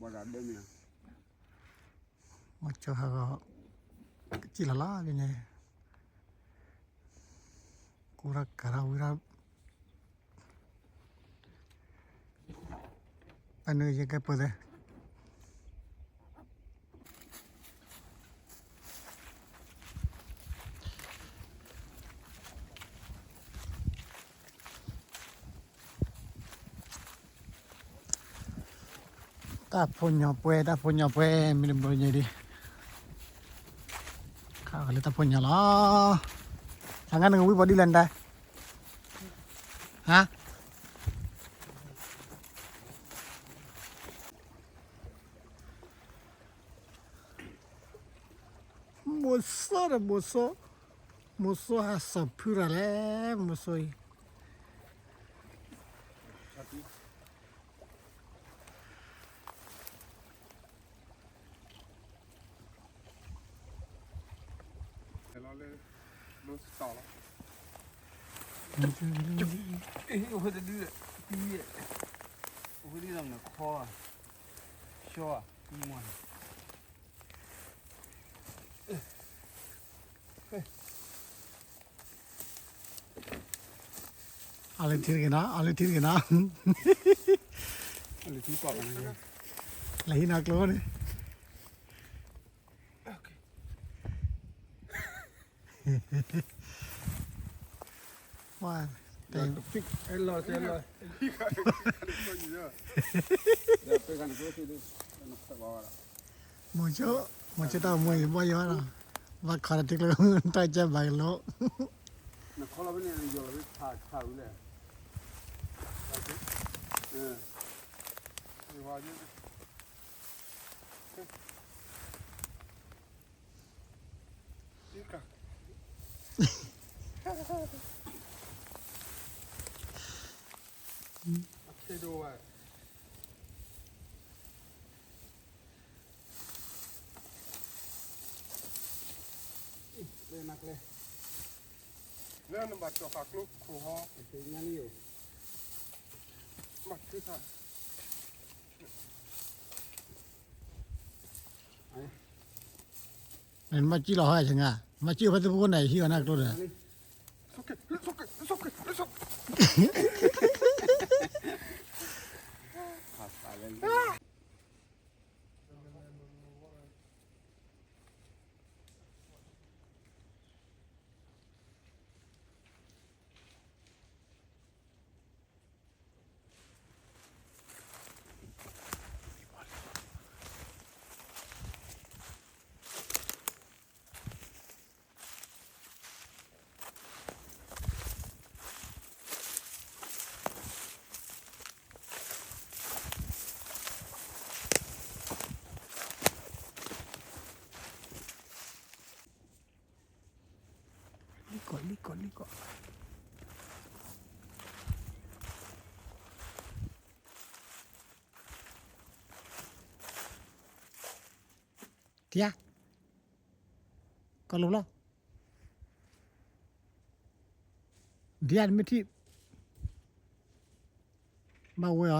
မီၤကၠီဟးဂီၤ ကစံၣ်လီၤလီၤန့ၣ် ကူထီၣ်ကၤထီၣ်ဝံၤထီၣ် ပနုၤယကဲပှဲၤသဲ တၢ်ဖိညီပှဲၤ တၢ်ဖိညီပှဲၤ မ့ၢ်တဘျီညါဒံး ခးလၢတၢ်ဖိညီလီၤ သးငါနကဝံၣ်ပီၤဒ်လဲၣ်နတၢ် ဟါ မိၢ်စိဒီးမိၢ်စိ မိၢ်စိဟးစီၤဖုရၤလဲၣ် မိၢ်စိအံၤ လီၤလၢ လီၤစတီၢ်လီၤ အိၣ်ဝဲတဒု တံၤ အိၣ်ဝဲဒ်သိးနခီ ရှီ တံၤမွၢ် အလၢထံတဂ့ၤနီၤ အလၢထံတဂ့ၤနီၤ လဲၤဟံးနီၤကျိန့ၣ် ဝါ မိၤဆိ မိၤဆိတၢ်အိၣ်မူအံၤ ဘီယီၤနီၤ ဘၣ်ခီဒီးထံကျိ တၢ်ကဲဘၣ်ကလိ နခီလီၤဖဲန့ၣ် ယီၤလီၤဖဲဆးဆးဝံၤလဲၣ် လၢနဘၣ်ကၠီၤဃာ်ကျိခိၣ်ဟီ မၤထုခါ နမၤစံၣ်လီၤဟီယၤဆငါ မၤစံၣ်ဖဲသ့ၣ်ဖိန့ၣ် ဟံးအီၤန့ၣ်ကျိဒီး လံၣ်ကီး လံၣ်ကီး လံၣ်ကီး ထံဧါ ကီးလိာ်လီၤ ဒ်အမ့ၢ်ထံၣ် ဘၣ်ဝဲအ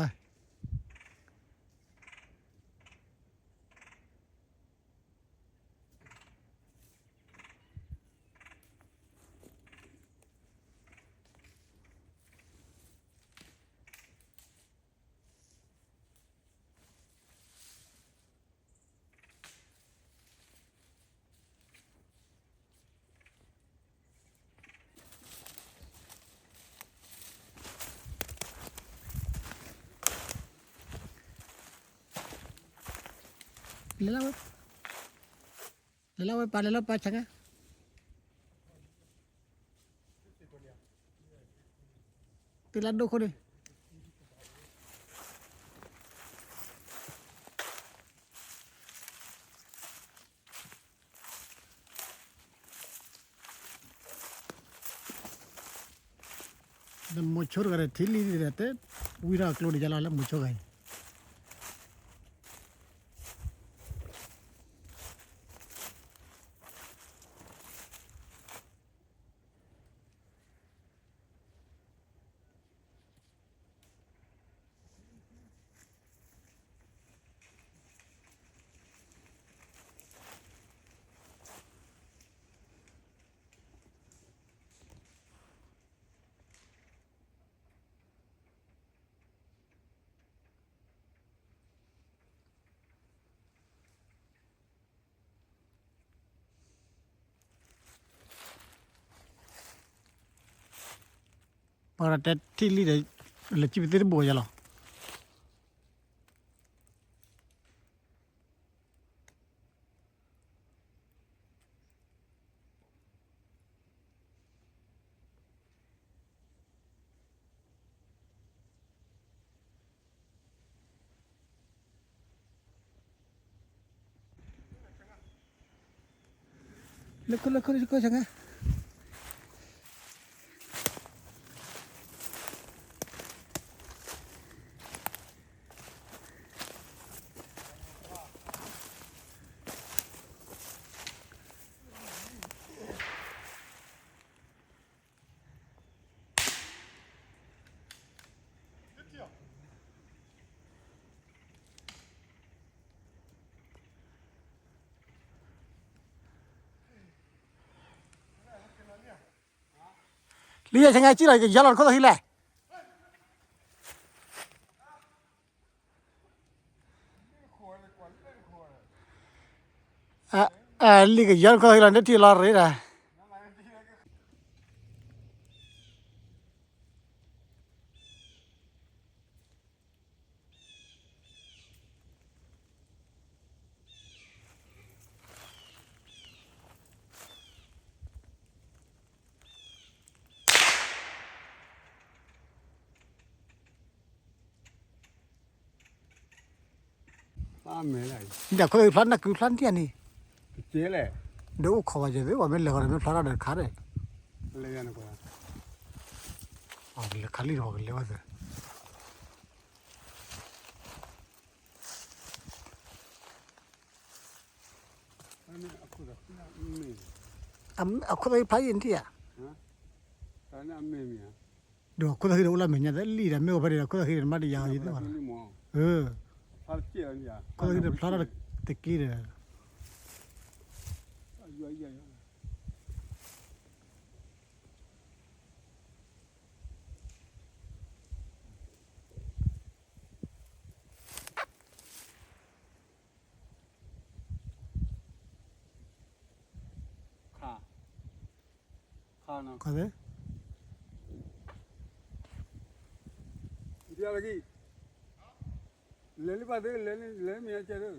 ီၤ လဲၤလီၤဝဲ လဲၤလီၤဝဲပၢ် လဲၤလီၤပၢ်ဆါငါ တုၤလၢဒိၣ်ခိၣ်န့ၣ် ဒီးမိၤဆိတဂၤဒီး ထံလံၤဒီးတဲ ဝံထီၣ်အကျိန့ၣ်ယါလီၤလၢမိၤဆိဂၤအံၤ လၢ အဝဲဒၣ်တဲထံၣ်လံဒီး လဲၤစံၣ်ပသ့ၣ်တဘိယဲလီၤ. လၢခိၣ်လၢခိၣ်လၢခိၣ်ဆငါ လံယဲၢ်ဆငါစံၣ်လီၤ ယကယီလီၤနခိၣ်သၣ်ဃံလဲၣ်. လံကယီနခိၣ်သၣ်ဃံလီၤ နထံၣ်လီၤရ့ဒၣ် ဒ်ခိၣ်သၣ်ဃံဖျါနၢ်ကုဖျါနထံၣ်န့ၣ်, ဒီးအိၣ်ခိးဝဲကဲသ့ ပှၤမ့ၢ်လဲၤဃီဒီးမ့ၢ်ဖျါထီၣ်ဒီးတခါဒီး, လဲၤခးလံဒီးကလဲၤဝဲသ့ အခိၣ်သၣ်ဃံဖျါယံၤနထံၣ်ဧါ, ဒီးခိၣ်သၣ်ဃံဒီးအိၣ်လၢမဲာ်ညါသ့လံဒီး မ့ၢ်အိၣ်ဖဲန့ၣ်ဒီး ခိၣ်သၣ်ဃံဒီးနမ့ၢ်တယၤအီၤယံၤသ့ၣ်မး, ခိၣ်သၣ်ဃံဒီးဖျါထီၣ်တက့ၢ်ဒီး လဲၤလံပာ်သ့ လဲၤလံ လဲၤမ့ၢ်အကဲဒီး,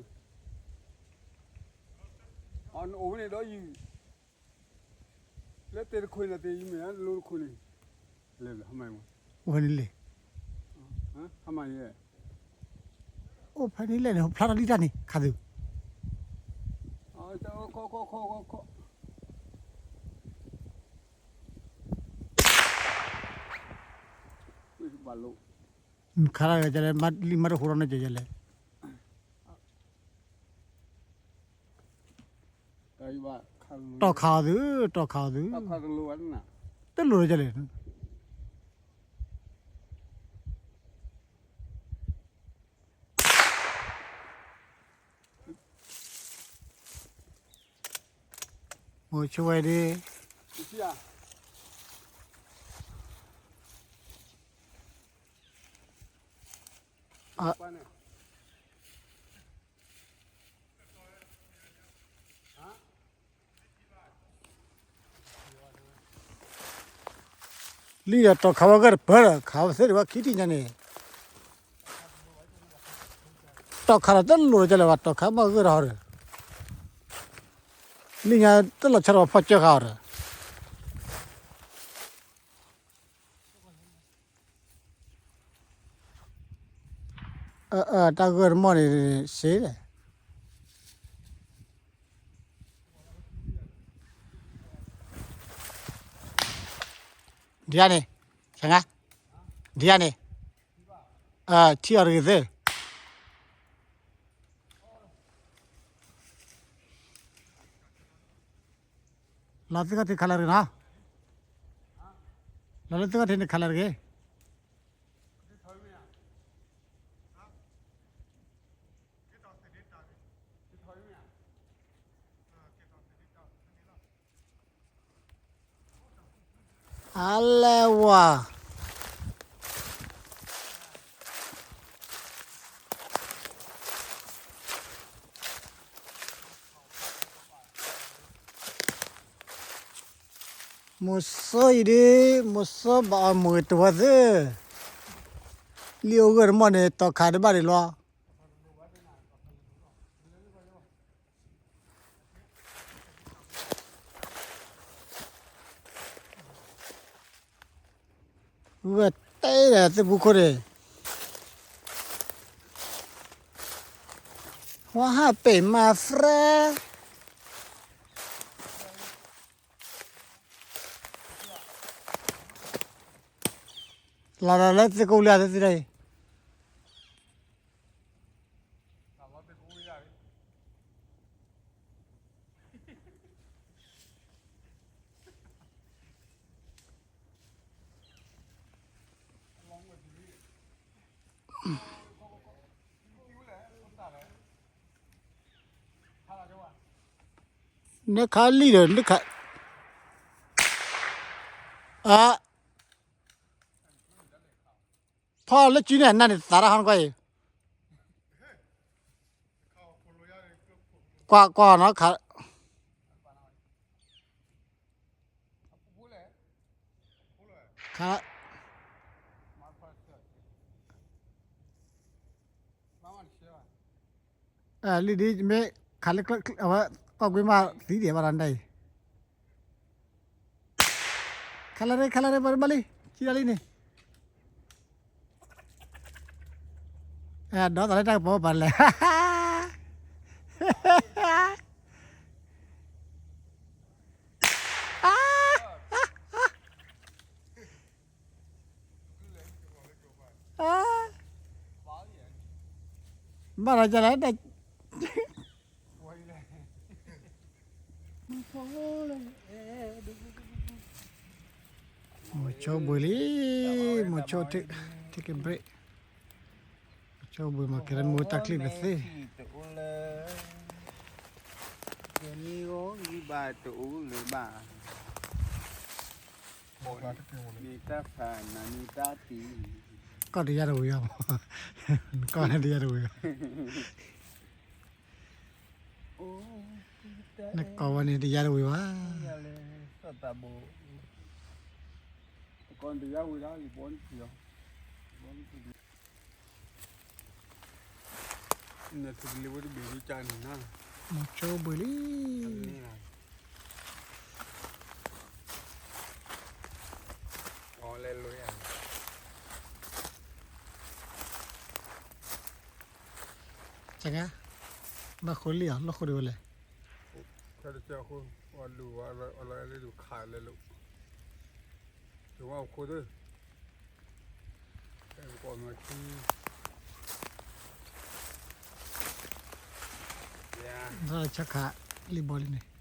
အိၣ်ဖဲန့ၣ်ဒီးယုၢ် လၢတဲတခိၣ်န့ၣ် တဲယုၢ်မ့ၢ်ဧါ လိတခိၣ်န့ၣ်, လဲၤဟမါမး, အိၣ်ဖဲန့ၣ်လဲၣ်, ဟမါယဲ, အိၣ်ဖဲန့ၣ်လဲၣ်န့ၣ် ဖျါထီၣ်လံတၢ်န့ၣ် ခးသု, ခးလၢကလဲၣ် လံမၤတဃိထီၣ်န့ၣ်ကလဲၣ် တီၢ်ခးအီၤသု, တီၢ်ခးအီၤသု, တလိၣ်လၢကလဲၣ်, မိၤဆိဝဲဒၣ်, လံဒီးတီၢ်ခးဝဲဂၢၢ်တပၢၢ်ဒီး ခးဝဲသ့ၣ်တဝဲခံထံၣ်ညါန့ၣ်, တီၢ်ခးဒီးတလိၣ်လၢကလဲၣ်ဘၣ် တီၢ်ခးမ့ၢ်ဂၢၢ်ဒီးဟီဒီး, လံညါတလီၤဆီဒီးပှၤဖီၣ်ကၢဃာ်အီၤဒီး တၢ်ဂၢၢ်တမီၢ်န့ၣ် စ့လဲၣ်, ဒ်န့ၣ်, ဒ်န့ၣ်, ထံၣ်အီၤတဂ့ၤသ့ လီၤသ့ၣ်ခီၣ်ထံးခးလၢတဂ့ၤနီၤ, လီၤလၢသ့ၣ်ခီၣ်ထံးန့ၣ်ခးလၢတဂ့ၤ. အလဲၤဝါ မိၤစိအံၤဒ်, မိၤစိဘၣ်အီၣ်မုာ်တဝီသ့, လံၣ်အိၣ်ဂၢၢ်တမီၢ်န့ၣ် တီၢ်ခးတဘၣ်ဒံးလီၤ. ဂၢၢ်တဲဒီးသ့ၣ်ဖူခိၣ်န့ၣ်, what happened my friend? လီၤဒီးလၢသ့ၣ်ကိးလံသ့ၣ်သ့ၣ်တၢ်အံၤ နခးလံဒီး နခး, အ, ဖီလၢစုန့ၣ် နၤန့ၣ်သးတၢ်ဟီနကွၢ်အံၤ, ကွၢ်ကွၢ်နီၤခး ခါ, လံဒ်မ့ၢ်ခးလၢကျၢၢ်အဝဲ ကီၢ်ကွံမးသံဒံးဘၣ်ဒီးနတၢ်အံၤ, ခါလၢရ့ ခါလၢရ့ ဘၣ်လံ ကံဒၣ်လံန့ၣ် ဒီးသးလၢတၢ်ကပီၤပာ်လဲၣ် ဘၣ်ဒီးကလဲၣ်, မိၤဆိဘှံးလံ, မိၤဆိ take a break, မိၤဆိဘှံးမၤကဲၤတမူတၢ်ချံပသ့, ကဲမံဂီၤဂံၢ်ဘၣ်တအိၣ်လၢၤဘၣ်, ကီၢ်တယါတဝံၤဘၣ်, ကီၢ်န့ၣ်တယါတဝံၤဘၣ်, နကီၢ်ဝဲန့ၣ်တယါတဝံၤဘၣ်, မိၤဆိဘှံးလံ ဘၣ်ဃိလံၣ်အီၤ လီၢ်ဃိဒံးဝဲလဲၣ်, ဆီခးလံၣ်ဘီလံန့ၣ်